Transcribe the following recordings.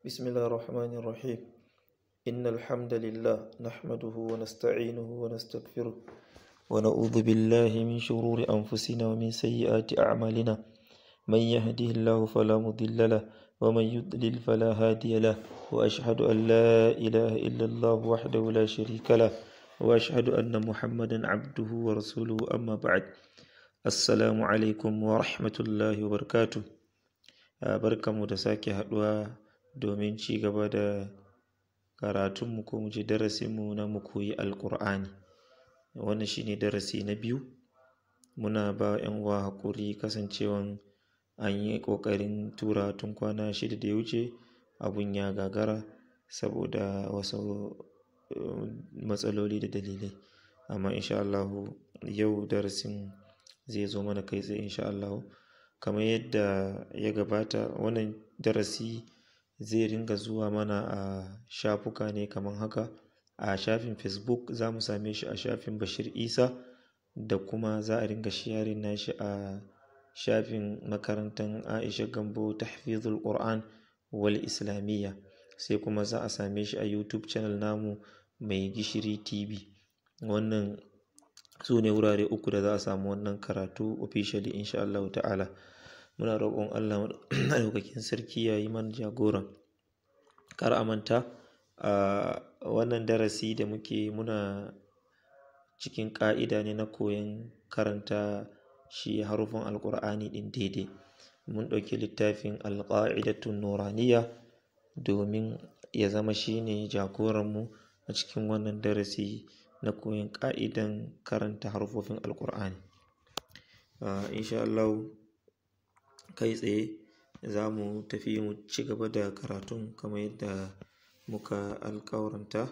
بسم الله الرحمن الرحيم. إن الحمد لله نحمده ونستعينه ونستغفره ونعوذ بالله من شرور أنفسنا ومن سيئات أعمالنا. من يهده الله فلا مضل له ومن يضلل فلا هادي له، وأشهد أن لا إله إلا الله وحده لا شريك له، وأشهد أن محمدا عبده ورسوله. أما بعد، السلام عليكم ورحمة الله وبركاته. Barkanmu da sake haɗuwa domin ci gaba da karatunmu, ko mu ce darasinmu na mu koyi Alƙur'ani. Wannan shine darasi na biyu. Muna ba 'yan uwa haƙuri kasancewan an yi ƙoƙarin tura tun kwana 6 da ya wuce, abun ya gagara saboda wasu matsaloli da dalilai. Amma insha Allahu yau darasin zai zo mana kai tsaye insha Allahu. Kamar yadda ya gabata, wannan darasi zai ringa zuwa mana a shafuka ne kamar haka. A shafin Facebook za mu same shi, a shafin Bashir Isa, da kuma za a ringa sharing nashi a shafin makarantar Aisha Gambo Tahfizul Qur'an wal Islamiyya. Sai kuma za a same shi a YouTube channel namu Mai Gishiri TV. Wannan su ne wurare uku da za a samu wannan karatu officially insha Allahu ta'ala. Muna roƙon Allah Maɗaukakin Sarki ya yi mana jagora. Kar a manta, a wannan darasi da muke muna cikin ƙa'ida ne na koyon karanta shi harufan Alƙur'ani ɗin daidai. Mun ɗauki littafin Alƙa'idatun Nuraniya domin ya zama shi ne jagoranmu a cikin wannan darasi na koyon ƙa'idan karanta harufofin Alƙur'ani. Insha Allahu kai tsaye za mu tafi mu ci gaba da karatun kamar yadda muka alƙawaranta.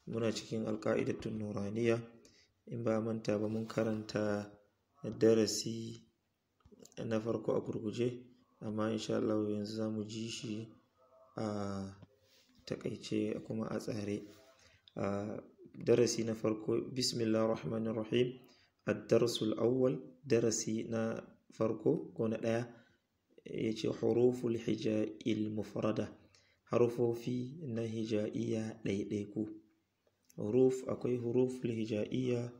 Muna cikin Alƙa'idatun Nuraniya. In ba a manta ba, mun karanta darasi na farko a gurguje, amma insha Allahu yanzu za mu ji shi a taƙaice kuma a tsare. Darasi na farko: Bismillahir Rahmanir Rahim. Ad-darsul awwal, darasi na farko ko na ɗaya, ya ce huruful hija'il mufrada, harufofi na hija'iyya ɗaiɗaiku. Huruf, akwai huruful hija'iyya,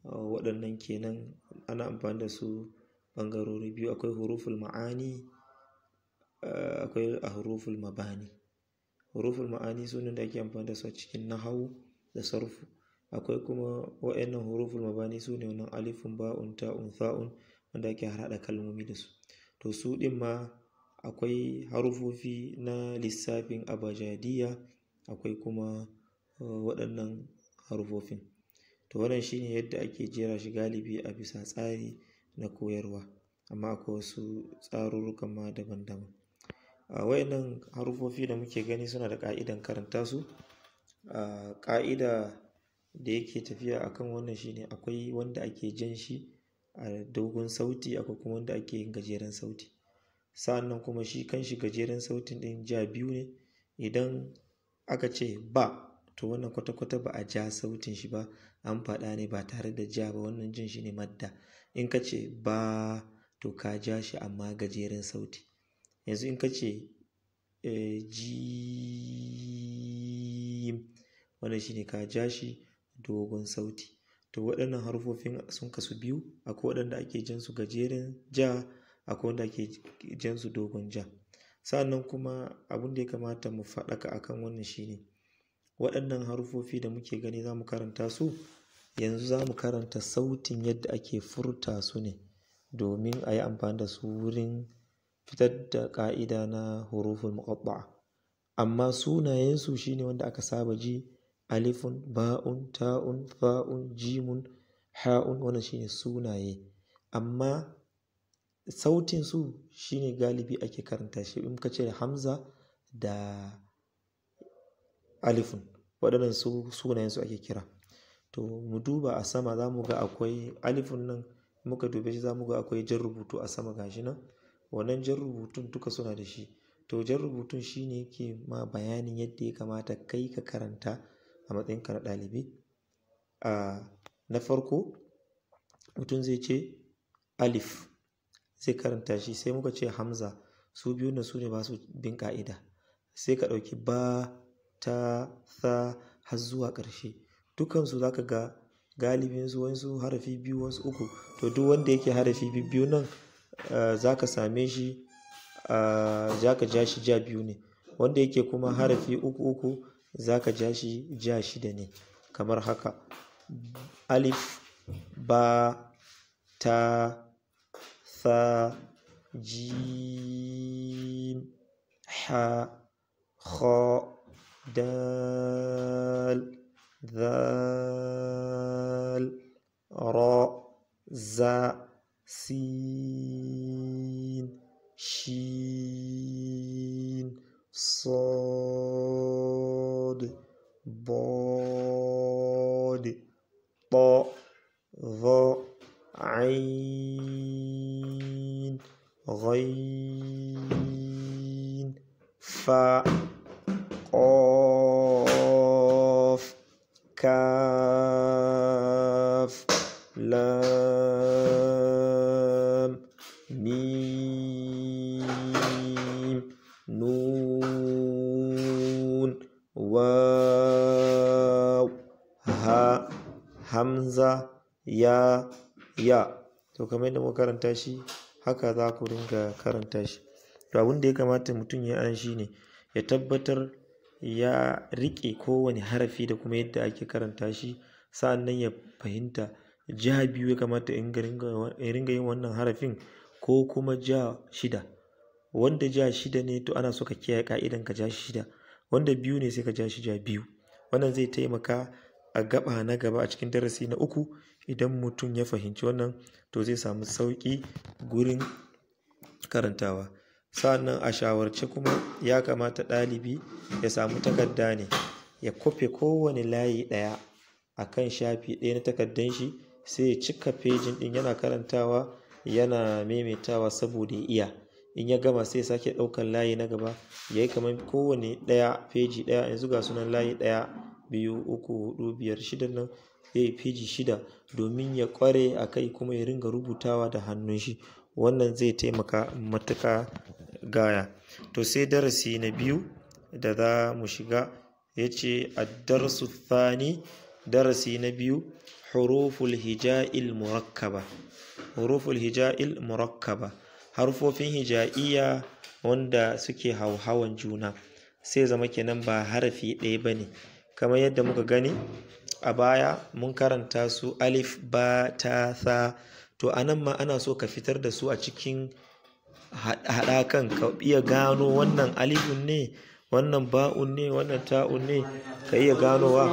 waɗannan kenan ana amfani da su ɓangarori biyu: akwai huruful ma'ani, akwai huruful mabani. Huruful ma'ani su ne da ake amfani da su a cikin nahawu da sarfu. Akwai kuma wa'annan huruful mabani, su ne wannan alifun, ba'un, ta'un, tha'un, wanda ake harhaɗa kalmomi da su. To su ɗin ma akwai harufofi na lissafin abajadiyya, akwai kuma waɗannan harufofin. To wannan shine yadda ake jera shi galibi a bisa tsari na koyarwa, amma akwai wasu tsarurrukan ma daban-daban. Wa'annan harufofi da muke gani suna da ƙa'idan karanta su. Ƙa'ida da yake tafiya akan wannan shine akwai wanda ake jan shi a dogon sauti, akwai kuma wanda ake yin gajeren sauti. Sa'annan kuma shi kanshi gajeren sautin ɗin ja biyu ne. Idan aka ce ba, to wannan kwata-kwata ba a ja sautin shi ba, an faɗa ne ba tare da ja ba, wannan jin shi ne madda. In ka ce ba, to ka ja shi amma gajeren sauti. Yanzu in ka ce jim, wannan shine ka ja shi dogon sauti. To waɗannan harufofin sun kasu biyu: akwai waɗanda ake jan su gajeren ja, akwai wanda ake jan su dogon ja. Sa'annan kuma abun da ya kamata mu faɗaka akan wannan shine waɗannan harufofi da muke gani za mu karanta su yanzu, za mu karanta sautin yadda ake furta su ne domin a yi amfani da su wurin fitar da ƙa'ida na huruful muqatta'a. Amma sunayensu shine wanda aka saba ji: alifun, ba'un, ta'un, tha'un, jimun, ha'un. Wannan shine sunaye, amma sautin su shine galibi ake karanta shi. In ka cire hamza da alifun, waɗannan su sunayen su ake kira. To mu duba a sama, za mu ga akwai alifun nan. Muka dube shi, za mu ga akwai jan rubutu a sama, gashi nan. Wannan jan rubutun duka suna da shi. To jan rubutun shine yake ma bayanin yadda ya kamata kai ka karanta a matsayinka na ɗalibi. Na farko mutum zai ce alif. zai karanta shi. Sai muka ce hamza, su biyu na su ne ba su bin ka'ida. Sai ka ɗauki ba, ta, tha har zuwa ƙarshe. Dukansu za ka ga galibin su wasu harafi biyu, wasu uku. To duk wanda yake harafi biyu nan za ka same shi, za ka ja shi ja biyu ne. Wanda yake kuma harafi uku uku za ka ja shi ja shida ne, kamar haka: alif, ba, ta, tha, jim, ha, kha, dal, dhal, ra, za, sin, shin, sad, ضاد, طاء, ظاء, عين, غين, فاء, قاف, كاف, لام, ميم, نون, واو, ha, hamza, ya, ya. To kamar yadda muka karanta shi, haka za ku ringa karanta shi. To abin da ya kamata mutum ya yi shi ne ya tabbatar ya riƙe kowane harafi da kuma yadda ake karanta shi. Sa'annan ya fahimta ja biyu ya kamata in ringa yin wannan harafin ko kuma ja shida. Wanda ja shida ne, to ana so ka kiyaye ka'idan ka ja shi shida. Wanda biyu ne, sai ka ja shi ja biyu. Wannan zai taimaka a gaba na gaba a cikin darasi na uku. Idan mutum ya fahimci wannan, to zai samu sauƙi gurin karantawa. Sa'annan a shawarce kuma ya kamata ɗalibi ya samu takarda ne ya kwafe kowane layi ɗaya a kan shafi ɗaya na takardan shi, sai ya cika fejin ɗin yana karantawa yana maimaitawa saboda ya iya. In ya gama, sai ya sake ɗaukan layi na gaba ya yi kamar kowane ɗaya feji ɗaya. Yanzu ga sunan layi ɗaya, biyu, uku, huɗu, biyar, shida nan, zai yi feji shida domin ya ƙware a kai kuma ya ringa rubutawa da hannun shi. Wannan zai taimaka matuƙa gaya. To sai darasi na biyu da za mu shiga, ya ce ad-darsu thani, darasi na biyu, huruful hija'il murakkaba. Huruful hija'il murakkaba, harfofin hija'iyya wanda suke hauhawan juna, sai zama kenan ba harafi ɗaya bane. Kamar yadda muka gani a baya, mun karanta su alif, ba, ta, tha. To anan ma ana so ka fitar da su a cikin haɗakan, ka iya gano wannan alifun ne, wannan ba'un ne, wannan ta'un ne, ka iya ganowa.